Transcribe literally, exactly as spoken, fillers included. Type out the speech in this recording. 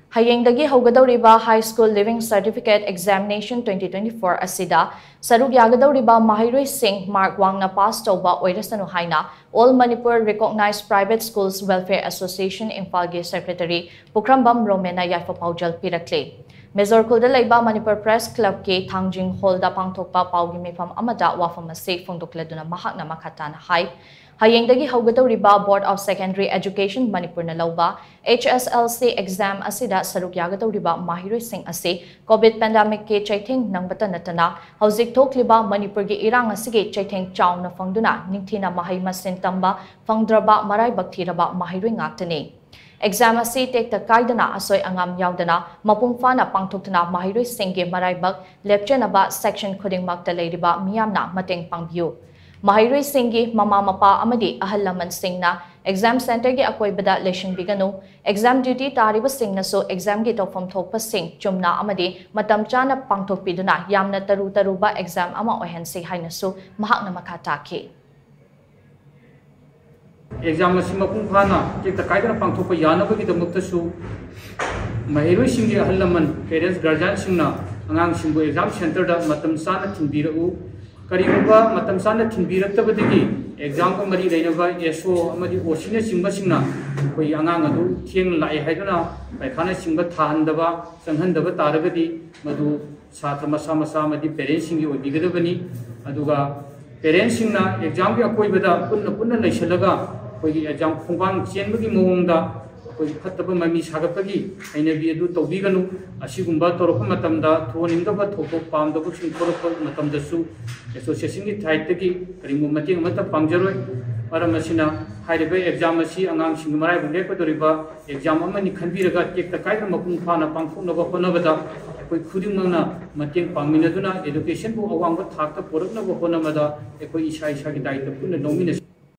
ꯍꯌꯦꯡꯗꯒꯤ ꯍꯧꯒꯗꯧꯔꯤꯕ High School Leaving Certificate Examination twenty twenty-four ꯑꯁꯤꯗ ꯁꯔꯨꯛ ꯌꯥꯒꯗꯧꯔꯤꯕ ꯃꯍꯩꯔꯣꯏꯁꯤꯡ ꯃꯥꯔꯛ ꯋꯥꯡꯅ ꯄꯥꯁ ꯇꯧꯕ ꯑꯣꯏꯔꯁꯅꯨ ꯍꯥꯏꯅ All Manipur Recognized Private Schools Welfare Association ꯏꯝꯐꯥꯜꯒꯤ ꯁꯦꯀ꯭ꯔꯦꯇꯔꯤ ꯄꯨꯈ꯭ꯔꯝꯕꯝ ꯔꯣꯃꯦꯟꯅ ꯌꯥꯏꯐ ꯄꯥꯎꯖꯦꯜ ꯄꯤꯔꯛꯂꯤ꯫ ꯃꯦꯖꯣꯔ ꯈꯨꯜꯗ ꯂꯩꯕ ꯃꯅꯤꯄꯨꯔ ꯄ꯭ꯔꯦꯁ ꯀ꯭ꯂꯕꯀꯤ ꯊꯥꯡꯖꯤꯡ ꯍꯣꯜꯗ ꯄꯥꯡꯊꯣꯛꯄ ꯄꯥꯎꯒꯤ ꯃꯤꯐꯝ ꯑꯃꯗ ꯋꯥꯐꯝ ꯑꯁꯤ ꯐꯣꯡꯗꯣꯛꯂꯗꯨꯅ ꯃꯍꯥꯛꯅ ꯃꯈꯥ ꯇꯥꯅ ꯍꯥꯏ, ꯍꯌꯦꯡꯗꯒꯤ ꯍꯧꯒꯗꯧꯔꯤꯕ Board of Secondary Education ꯃꯅꯤꯄꯨꯔꯅ ꯂꯧꯕ H S L C exam ꯑꯁꯤꯗ ꯁꯔꯨꯛ ꯌꯥꯒꯗꯧꯔꯤꯕ ꯃꯍꯩꯔꯣꯏꯁꯤꯡ ꯑꯁꯤ COVID pandemicꯀꯤ ꯆꯩꯊꯦꯡ ꯅꯪꯕꯇ ꯅꯠꯇꯅ ꯍꯧꯖꯤꯛ ꯊꯣꯛꯂꯤꯕ ꯃꯅꯤꯄꯨꯔꯒꯤ ꯏꯔꯥꯡ ꯑꯁꯤꯒꯤ ꯆꯩꯊꯦꯡ ꯆꯥꯎꯅ ꯐꯪꯗꯨꯅ ꯅꯤꯡꯊꯤꯅ ꯃꯍꯩ ꯃꯁꯤꯡ ꯇꯝꯕ ꯐꯪꯗ꯭ꯔꯕ ꯃꯔꯥꯏꯕꯛ ꯊꯤꯔꯕ ꯃꯍꯩꯔꯣꯏ ꯉꯥꯛꯇꯅꯤ꯫ Exam ꯑꯁꯤ ꯇꯦꯛꯇ ꯀꯥꯏꯗꯅ ꯑꯁꯣꯏ ꯑꯉꯥꯝ ꯌꯥꯎꯗꯅ ꯃꯄꯨꯡ ꯐꯥꯅ ꯄꯥꯡꯊꯣꯛꯇꯨꯅ ꯃꯍꯩꯔꯣꯏꯁꯤꯡꯒꯤ ꯃꯔꯥꯏꯕꯛ ꯂꯦꯞꯆꯅꯕ section ꯈꯨꯗꯤꯡꯃꯛꯇ ꯂꯩꯔꯤꯕ ꯃꯤꯌꯥꯝꯅ ꯃꯇꯦꯡ ꯄꯥꯡꯕꯤꯌꯨ꯫ ꯃꯍꯩꯔꯣꯏꯁꯤꯡꯒꯤ ꯃꯃꯥ ꯃꯄꯥ ꯑꯃꯗꯤ ꯑꯍꯜ ꯂꯃꯟꯁꯤꯡꯅ exam centreꯒꯤ ꯑꯀꯣꯏꯕꯗ ꯂꯩꯁꯤꯟꯕꯤꯒꯅꯨ꯫ Exam duty ꯇꯥꯔꯤꯕꯁꯤꯡꯅꯁꯨ examꯒꯤ ꯇꯧꯐꯝ ꯊꯣꯛꯄꯁꯤꯡ ꯆꯨꯝꯅ ꯑꯃꯗꯤ ꯃꯇꯝ ꯆꯥꯅ ꯄꯥꯡꯊꯣꯛꯄꯤꯗꯨꯅ ꯌꯥꯝꯅ ꯇꯔꯨ ꯇꯔꯨꯕ exam ꯑꯃ ꯑꯣꯏꯍꯟꯁꯤ ꯍꯥꯏꯅꯁꯨ ꯃꯍꯥꯛꯅ ꯃꯈꯥ ꯇꯥꯈꯤ꯫ Exam ꯑꯁꯤ ꯃꯄꯨꯡ ꯐꯥꯅ ꯇꯦꯛꯇ ꯀꯥꯏꯗꯅ ꯄꯥꯡꯊꯣꯛꯄ ꯌꯥꯅꯕꯒꯤꯗꯃꯛꯇꯁꯨ ꯃꯍꯩꯔꯣꯏꯁꯤꯡꯒꯤ ꯑꯍꯜ ꯂꯃꯟ, parents, guardianꯁꯤꯡꯅ ꯑꯉꯥꯡꯁꯤꯡꯕꯨ exam centreꯗ ꯃꯇꯝ ꯆꯥꯅ ꯊꯤꯟꯕꯤꯔꯛꯎ꯫ ꯀꯔꯤꯒꯨꯝꯕ ꯃꯇꯝ ꯆꯥꯅ ꯊꯤꯟꯕꯤꯔꯛꯇꯕꯗꯒꯤ examꯒ ꯃꯔꯤ ꯂꯩꯅꯕ S O ꯑꯃꯗꯤ O Cꯅꯆꯤꯡꯕꯁꯤꯡꯅ ꯑꯩꯈꯣꯏꯒꯤ ꯑꯉꯥꯡ ꯑꯗꯨ ꯊꯦꯡꯅ ꯂꯥꯛꯑꯦ ꯍꯥꯏꯗꯨꯅ ꯄꯩꯈꯥꯅꯆꯤꯡꯕ ꯊꯥꯍꯟꯗꯕ, ꯆꯪꯍꯟꯗꯕ ꯇꯥꯔꯒꯗꯤ ꯃꯗꯨ ꯁꯥꯇ꯭ꯔ ꯃꯁꯥ ꯃꯁꯥ ꯑꯃꯗꯤ parentꯁꯤꯡꯒꯤ ꯑꯣꯏꯕꯤꯒꯗꯕꯅꯤ꯫ ꯑꯗꯨꯒ parentꯁꯤꯡꯅ examꯒꯤ ꯑꯀꯣꯏꯕꯗ ꯄꯨꯟꯅ ꯄꯨꯟꯅ ꯂꯩꯁꯤꯜꯂꯒ ꯑꯩꯈꯣꯏꯒꯤ exam ꯈꯣꯡꯕꯥꯡ ꯆꯦꯟꯕꯒꯤ ꯃꯑꯣꯡꯗ ꯑꯩꯈꯣꯏꯒꯤ ꯐꯠꯇꯕ ꯃꯃꯤ ꯁꯥꯒꯠꯄꯒꯤ ꯍꯩꯅꯕꯤ ꯑꯗꯨ ꯇꯧꯕꯤꯒꯅꯨ꯫ ꯑꯁꯤꯒꯨꯝꯕ ꯇꯧꯔꯛꯄ ꯃꯇꯝꯗ ꯊꯣꯛꯍꯟꯅꯤꯡꯗꯕ ꯊꯧꯗꯣꯛ ꯄꯥꯝꯗꯕꯁꯤꯡ ꯊꯣꯛꯂꯛꯄ ꯃꯇꯝꯗꯁꯨ associationꯒꯤ sideꯇꯒꯤ ꯀꯔꯤꯒꯨꯝꯕ ꯃꯇꯦꯡ ꯑꯃꯠꯇ ꯄꯥꯡꯖꯔꯣꯏ꯫ ꯃꯔꯝ ꯑꯁꯤꯅ ꯍꯥꯏꯔꯤꯕ exam ꯑꯁꯤ ꯑꯉꯥꯡꯁꯤꯡꯒꯤ ꯃꯔꯥꯏꯕꯛ ꯂꯦꯞꯀꯗꯧꯔꯤꯕ exam ꯑꯃꯅꯤ ꯈꯟꯕꯤꯔꯒ ꯇꯦꯛꯇ ꯀꯥꯏꯗꯅ ꯃꯄꯨꯡ ꯐꯥꯅ ꯄꯥꯡꯊꯣꯛꯅꯕ ꯍꯣꯠꯅꯕꯗ ꯑꯩꯈꯣꯏ ꯈꯨꯗꯤꯡꯃꯛꯅ ꯃꯇꯦꯡ ꯄꯥꯡꯃꯤꯟꯅꯗꯨꯅ educationꯕꯨ ꯑꯋꯥꯡꯕ ꯊꯥꯛꯇ ꯄꯨꯔꯛꯅꯕ ꯍꯣꯠꯅꯕꯗ ꯑꯩꯈꯣꯏ ꯏꯁꯥ ꯏꯁꯥꯒꯤ ꯗꯥꯏꯇ ꯄꯨꯟꯅ ꯂꯧꯃꯤꯟꯅꯁꯤ꯫